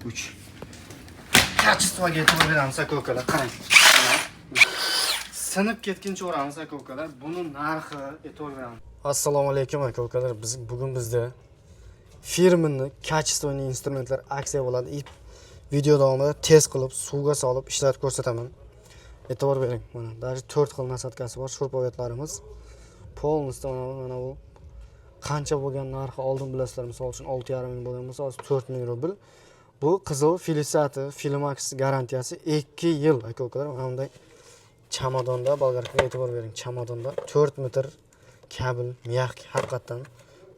3. Качество ga e'tibor beramiz, aka ukalar, qarang. Sinib ketguncha uramiz, aka ukalar. Buni narxi e'tibor beramiz. Assalomu alaykum, aka ukalar. Biz bugun bizda firmani качественный instrumentlar aksiya bo'ladi. И video davomida test qilib, suvga solib ishlatib ko'rsataman. E'tibor bering, mana даже 4 xil насадка si bor шуруповёрт larimiz. Полностью mana bu qancha bo'lgan narxi oldin bilasizlar, misol uchun 6,5 ming bo'lgan bo'lsa, hozir 4 ming rubl. Bu qizil Felisati Filmax garantiyasi 2 yil, aka ukalar. Mana bunday chamadonda болгарка ga e'tibor bering. Chamadonda 4 metr kabel, мягкий, haqiqatdan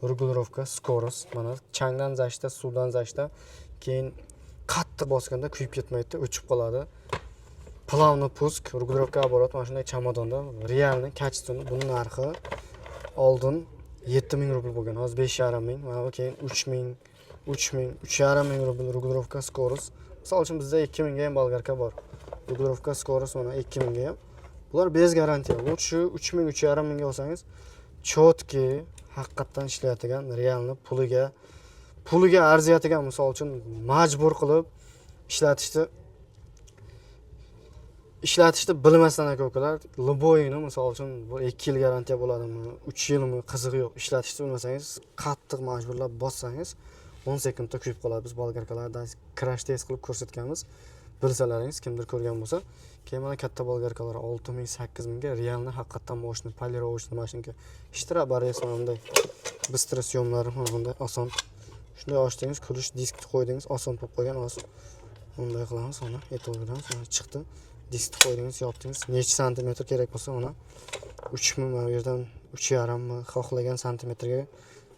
регулировка, скорость, mana changdan защита, suvdan защита, keyin qattiq bosganda kuyib ketmaydi, o'chib qoladi. Плавно пуск, регулировка оборот, mana shunday chamadonda реальный, качественный. Buni narxi oldin 7000 rubl bo'lgan, hozir 5,5 ming. Mana bu keyin 3000, 3000, 3,5 ming rubl, регулировка, скорость. Misol uchun bizda 2000 ga ham болгарка bor. Регулировка, скорость mana 2000 ga ham. Bular без гарантия. Лучше 3000, 3,5 mingga olsangiz, четкий, haqiqatdan ishlaydigan, реально puliga arziyadigan, misol uchun majbur qilib ishlatishni bilmasdan, aka ukalar, любой ni, misol uchun bu 2 yil garantiya bo'ladimi, 3 yilmi, qizig'i yo'q. Ishlatishni bilmasangiz, qattiq majburlab bossangiz 10 sekundda kuyib qoladi. Biz болгарка larni crash test qilib ko'rsatganmiz. Bilsalaringiz, kimdir ko'rgan bo'lsa. Keyin mana katta болгарка lar 6000, 8000 ga реально haqiqatdan мощный, полировочный mashinka. Штроборез, mana bunday быстро съём lari, mana bunday oson. Shunday ochdingiz, kulish diskni qo'ydingiz, oson bo'lib qolgan. Hozir bunday qilamiz, mana e'tibor beramiz, mana chiqdi. Diskni qo'ydingiz, yopdingiz. Necha santimetr kerak bo'lsa, mana 3 mi, mana bu yerdan 3,5 mi, xohlagan santimetrga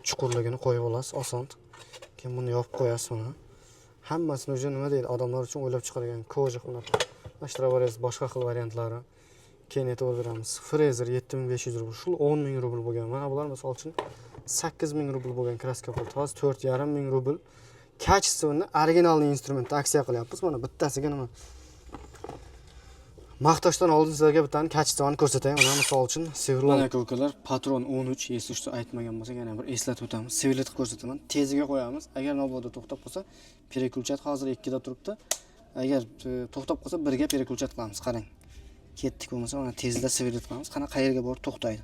chuqurligini qo'yib olasiz, oson. Keyin buni yopib qo'yasiz mana. Hammasini уже nima deydi, odamlar uchun o'ylab chiqargan кожух unaqa. Штроборез boshqa xil variantlari. Keyin e'tibor beramiz. Frezer 7500 rubl, shu 10 ming rubl bo'lgan. Mana bular misol uchun 8000 rubl bo'lgan краска pult. Hozir 4,5 ming rubl. Качественный, оригинальный instrument aksiya qilyapmiz. Mana bittasiga nima? Maqtashdan oldin sizlarga bittani качество ni ko'rsatay. Mana misol uchun сверло. Mana aka ukalar, patron 13, если что aytmagan bo'lsak, yana bir eslatib o'tamiz. Сверлить qilib ko'rsataman. Teziga qo'yamiz. Agar mabodo to'xtab qolsa, переключать hozir 2 da turibdi. Agar to'xtab qolsa, 1 ga переключать qilamiz. Qarang. Ketdik bo'lmasa, mana tezda сверлить qilamiz. Qana qayerga borib to'xtaydi.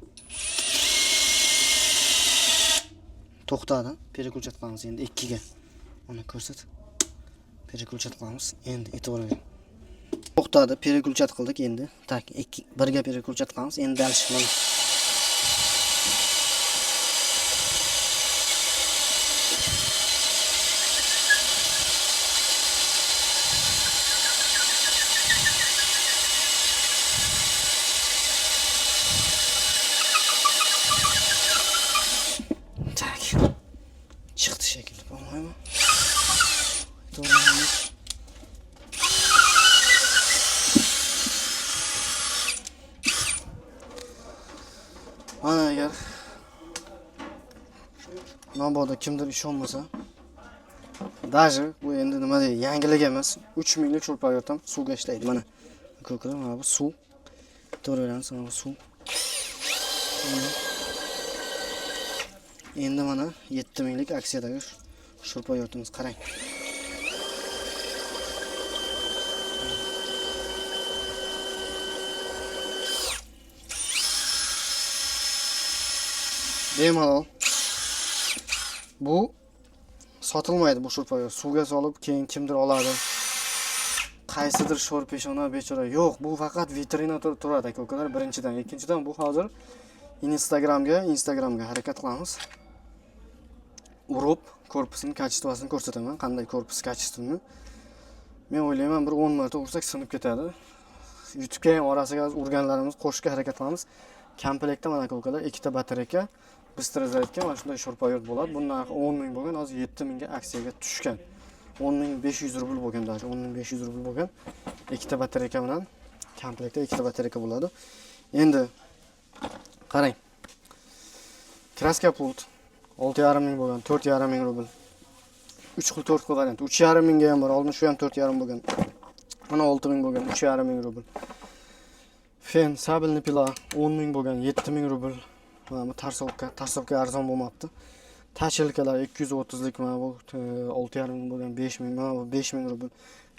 To'xtadi. Переключать qilamiz endi 2 ga. Mana ko'rsat. Переключать qilamiz. Endi e'tibor bering. To'xtadi, переключать qildik endi. Так, 2 1 ga переключать qilamiz. Endi дальше mana. Так. Chiqdi shekilli, по-моему. E'tibor beramiz. Mana agar mabodo kimdir ishonmasa, даже bu endi nima deydi, yangilik emas. 3 minglik шуруповёрт ham suvga ishlaydi. Mana ko'klar, mana bu suv. E'tibor beramiz, mana bu suv. Mana. Endi mana 7 minglik aksiyadagi шуруповёрт imiz, qarang. Bemalol. Bu sotilmaydi bu шуруповёрт. Suvga solib keyin kimdir oladi. Qaysidir sho'r peshona bechora. Yo'q, bu faqat vitrina turadi, aka ukalar, birinchidan. Ikkinchidan, bu hozir Instagramga harakat qilamiz. Urib, korpusini качество sini ko'rsataman. Qanday korpus качественный. Men o'ylayman, bir 10 marta ursak sinib ketadi. YouTube'ga ham orasiga urganlarimiz qo'shishga harakat qilamiz. Komplektda mana, aka ukalar, ikkita batareyka, быстрая зарядка, mana shunday шуруповёрт bo'ladi. Buni narxi 10 ming bo'lgan, hozir 7 mingga aksiyaga tushgan. 10 500 rubl bo'lgan, даже 10 500 rubl bo'lgan. Ikkita batareyka bilan komplektda ikkita batareyka bo'ladi. Endi qarang. Краска pult 6,5 ming bo'lgan, 4,5 ming rubl. 3 xil, 4 xil variant. 3,5 mingga ham bor. Oldin shu ham 4,5 bo'lgan. Mana 6 ming bo'lgan, 3,5 ming rubl. Fen, сабельный пила 10 ming bo'lgan, 7 ming rubl. Mana bu торцовка, торцовка arzon bo'lmabdi. Точилка lar 230 lik, mana bu 6,5 ming bo'lgan, 5 ming, mana bu 5 ming rubl.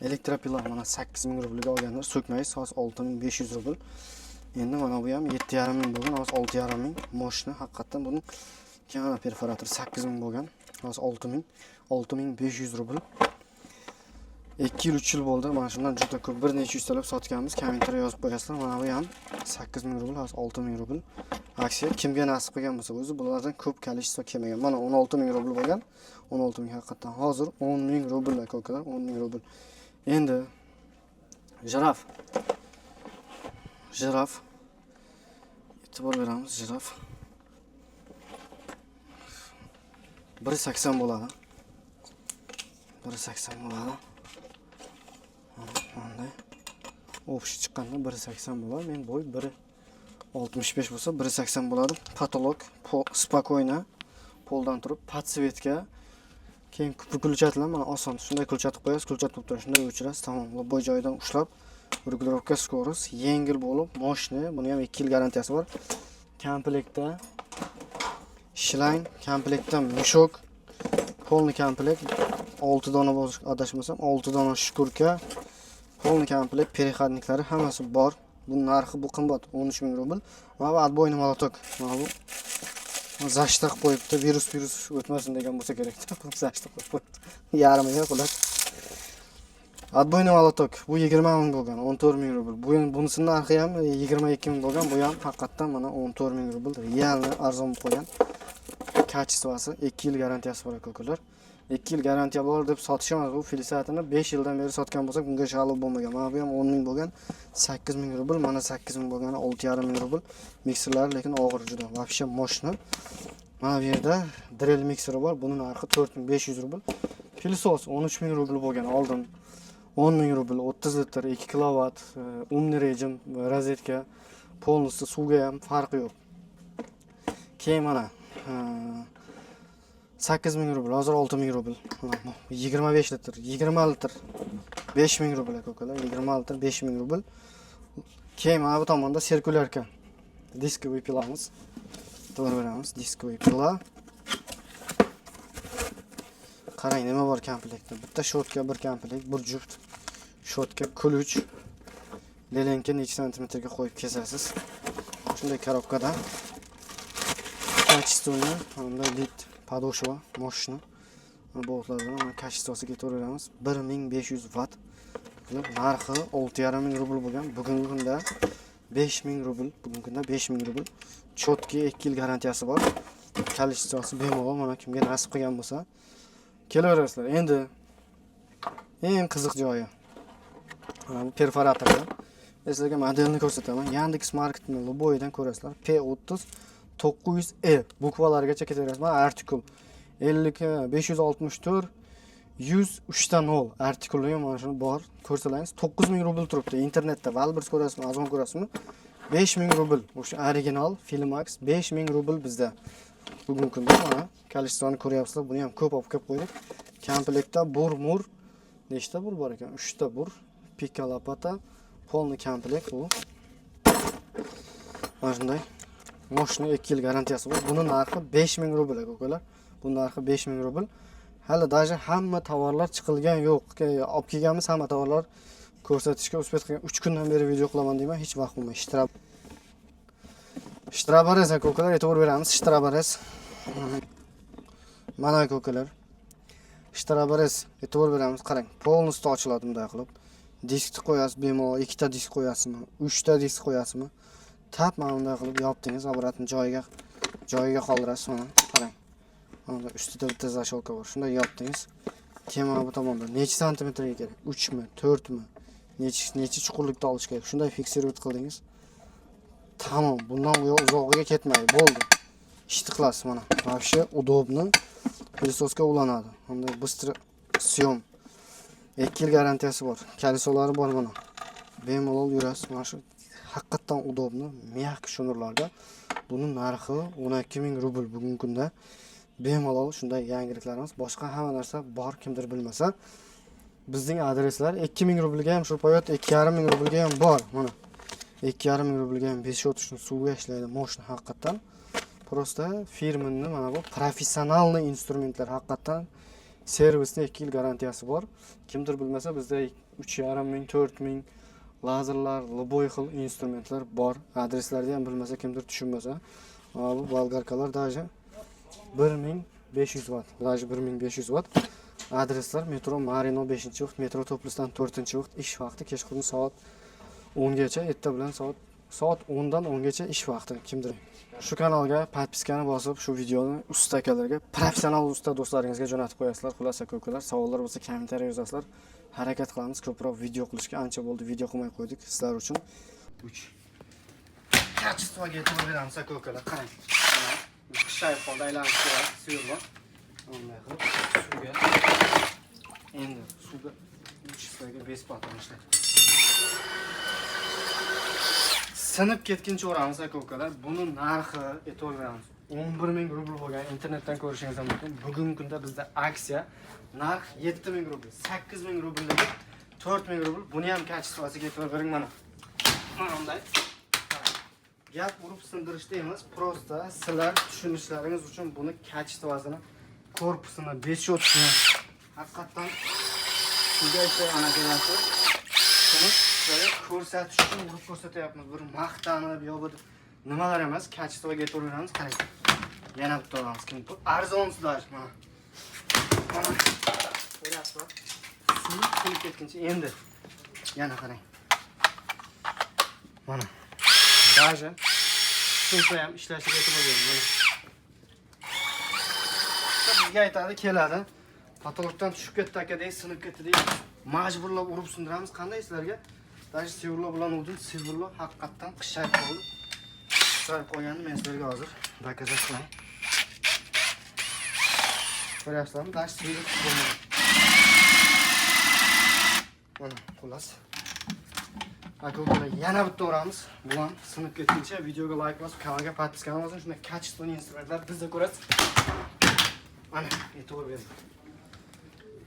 Электропила mana 8 ming rublga olganlar, so'kmaysiz, hozir 6500 rubl. Endi mana bu ham 7,5 ming bo'lgan, hozir 6,5 ming. Мощный haqiqatdan buni. Keyin mana perforator 8 ming bo'lgan, hozir 6 ming, 6500 rubl. 2 yil, 3 yil bo'ldi. Mana shundan juda ko'p, bir necha yuztalab sotganmiz. Kommentariy yozib qo'yasizlar. Mana bu ham 8 ming rubl, hozir 6 ming rubl. Aksiya, kimga nasib qilgan bo'lsa, o'zi bulardan ko'p количество kelmagan. Mana 16 ming rubl bo'lgan. 16 ming haqiqatdan. Hozir 10 ming rubl, aka ukalar, 10 ming rubl. Endi жираф. Жираф. E'tibor beramiz, жираф. 1.80 bo'ladi. 1.80 bo'ladi. Mana общий chiqqanda 1.80 bo'ladi. Men bo'y 1.65 bo'lsa, 1.80 bo'ladi. Потолок спокойно poldan turib, подсветка. Keyin выключатель mana oson. Shunday включать qilib qo'yasiz, включать bo'lib turadi. Shunday o'chirasiz, tamom. Любой joydan ushlab, регулировка, скорость, yengil bo'lib, мощный. Buni ham 2 yil garantiyasi bor. Komplektda шланг, komplektda мешок, полный комплект 6 dona bo'lsa, adashmasam 6 dona шкурка, полный комплект, переходник lari hammasi bor. Bu narxi, bu qimmat, 13 ming rubl. Mana bu отбойный молоток. Mana bu защита qilib qo'yibdi, virus o'tmasin degan bo'lsa kerak. Защита qo'yib qo'yibdi. Yarmiga xullas. Отбойный молоток bu 20 ming bo'lgan, 14 ming rubl. Bu bunisini narxi ham 22 ming bo'lgan. Bu ham haqiqatdan mana 14 ming rubl. Реально arzon bo'lib qo'ygan. Качество si, 2 yil garantiyasi bor, aka-ukalar. 2 yil garantiya bor deb sotish emas, bu filisatini 5 yildan beri sotgan bo'lsak, bunga жалоб bo'lmagan. Mana bu ham 10 ming bo'lgan, 8 ming rubl, mana 8 ming bo'lgani 6,5 ming rubl. Mikserlari lekin og'ir juda, вообще мощный. Mana bu yerda дрель mikseri bor, buni narxi 4500 rubl. Пылесос 13 ming rubl bo'lgan oldin. 10 ming rubl, 30 litr, 2 kilovat, умный режим, rozetka, полностью suvga ham farqi yo'q. Keyin mana 8 ming rubl, hozir 6 ming rubl. Mana 25 litr, 20 litr 5 ming rubl, aka ukalar, 20 litr 5 ming rubl. Keyin mana bu tomonda циркулярка. Дисковый пила miz. E'tibor beramiz, дисковый пила. Qarang, nima bor komplektda. Bitta щётка, bir komplekt, bir juft щётка, ключ, lelenka necha santimetrga qo'yib kesasiz. Shunday коробка da. Качественный, bunday лит подошва, мощный. Boltlar bilan mana качество siga e'tibor beramiz. 1500 vatt. Qilib narxi 6,5 ming rubl bo'lgan. Bugungi kunda 5000 rubl, bugungi kunda 5000 rubl. Чётко 2 yil garantiyasi bor. Количество si bemalol, mana kimga nasib qilgan bo'lsa kelaverasizlar. Endi eng qiziq joyi. Mana bu perforatorlar. Men sizlarga modelni ko'rsataman. Yandex Marketni любой dan ko'rasizlar. P30 900E буква largacha ketaverasiz. Mana artikul 50 564 103 ta 0 artikuli ham mana shuni bor. Ko'rsalaringiz 9000 rubl turibdi. Internetda Wildberries ko'rasizmi, Ozon ko'rasizmi? 5000 rubl. O'sha original Filmax 5000 rubl bizda. Bugungi kunda mana количество ni ko'ryapsizlar. Buni ham ko'p olib kelib qo'ydik. Komplektda бур mur nechta бур bor ekan? 3 ta бур, пика, лопата, полный комплект bu. Mana shunday мощный, 2 yil garantiyasi bor. Buni narxi 5000 rubl, aka ukalar. Buni narxi 5000 rubl. Hali даже hamma tovarlar chiqilgan yo'q. Olib kelganmiz, hamma tovarlar ko'rsatishga успеть qilgan. 3 kundan beri video qilaman deyman, hech vaqt bo'lmay. Штраб. Штроборез, aka ukalar, e'tibor beramiz. Штроборез. Mana, aka ukalar. Штроборез, e'tibor beramiz. Qarang, полностью ochiladi bunday qilib. Diskni qo'yasiz, bemalol ikkita disk qo'yasizmi, uchta disk qo'yasizmi? Tap mana bunday qilib yopdingiz, обратно joyiga qoldirasiz mana. Qarang. Mana ustida bitta защёлка bor. Shunday yopdingiz. Keyin mana bu tomonda necha santimetrga kerak? 3 mi, 4 mi? Necha chuqurlikda olish kerak? Shunday фиксировать qildingiz. Tamom, bundan u yoq uzog'iga ketmaydi. Bo'ldi. Ishni qilasiz mana. Вообще удобно. Пылесос ga ulanadi. Hamda быстро съем. 2 yil garantiyasi bor. Колесо lari bor mana. Bemalol yurasiz. Mana shu haqiqatdan удобно, мягкий шнур larda. Buni narxi 12 ming rubl bugungi kunda. Bemalol shunday yangiliklarimiz, boshqa hamma narsa bor, kimdir bilmasa. Bizning adreslar 2000 rublga ham шуруповёрт, 2,5 ming rublga ham bor. Mana 2,5 ming rublga ham бесщёточный suvga ishlaydi, мощный haqiqatdan. Просто фирменный, mana bu профессиональный instrumentlar, haqiqatdan servisni 2 yil garantiyasi bor. Kimdir bilmasa, bizda 3500, 4000 lazerlar, любой xil instrumentlar bor. Adreslarni ham bilmasa, kimdir tushunmasa, mana bu болгарка lar даже 1500 vatt, даже 1500 vatt. Adreslar: metro Marino, 5-выход, metro Toplitsdan 4-выход. Ish vaqti kechqurun soat 10 gacha, erta bilan soat 10 dan 10 gacha ish vaqti. Kimdir shu kanalga подписка ni bosib, shu videoni usta akalarga, professional usta do'stlaringizga jo'natib qo'yasizlar. Xullas, aka ukalar, savollar bo'lsa, kommentariy yozasizlar. Harakat qilamiz ko'proq video qilishga. Ancha bo'ldi, video qilmay qo'ydik sizlar uchun. Uch качество ga e'tibor beramiz, aka ukalar. Qarang, mana qishayib qoldi, aylanib ketyapti сверло. Bunday qilib suvga, endi suvga sizlarga бесплатно ishlatib, sinib ketguncha uramiz, aka ukalar. Buni narxi, e'tibor beramiz, 11 000 rubl bo'lgan, internetdan ko'rishingiz mumkin. Bugungi kunda bizda aksiya, narx 7000 rubl, 8000 rublligi 4000 rubl. Buni ham качество siga e'tibor bering. Mana bunday. Gap urib sindirishda emas, просто sizlar tushunishlaringiz uchun buni качество sini, korpusini, бесщётка ni, haqiqatdan suvga anaqalasi, shuni sizlarga ko'rsatish uchun urib ko'rsatyapmiz. Bir maqtanib yo bir nimalar emas, качество ga e'tibor beramiz. Qarang, yana bitta olamiz. Kim bu arzon даже. Mana ko'ryapsizlar, sinib sinib ketguncha. Endi yana qarang, mana даже sinsa ham ishlashiga e'tibor bering. Mana bizga aytadi, keladi, "Потолок dan tushib ketdi, aka", deydi, "Sinib ketdi", deydi. Majburlab urib sindiramiz. Qanday sizlarga даже сверло bilan urdim, сверло haqiqatdan qishayib qoldi. Qishayib qolganini men sizlarga hozir доказать qilay. Ko'ryapsizlarmi, даже сверло bo'lmadi. Mana, xullas, aka ukalar, yana bitta uramiz, bu ham sinib ketguncha. Videoga layk bosib, kanalga подписка ni bosing. Shunda качественный instrumentlar bizda ko'rasiz. Mana, e'tibor bering,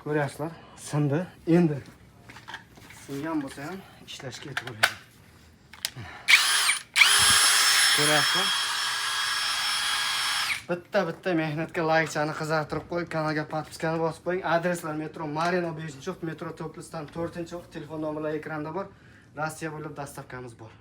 ko'ryapsizlar, sindi. Endi singan bo'lsa ham ishlashga e'tibor bering. Ko'ryapsizlar. Bitta bitta mehnatga laykchani qizartirib qo'yib, kanalga подписка ni bosib qo'ying. Adreslar: metro Marino, 5-выход, metro Toplitsdan 4-выход. Telefon nomerlari ekranda bor. Rossiya bo'ylab доставка miz bor.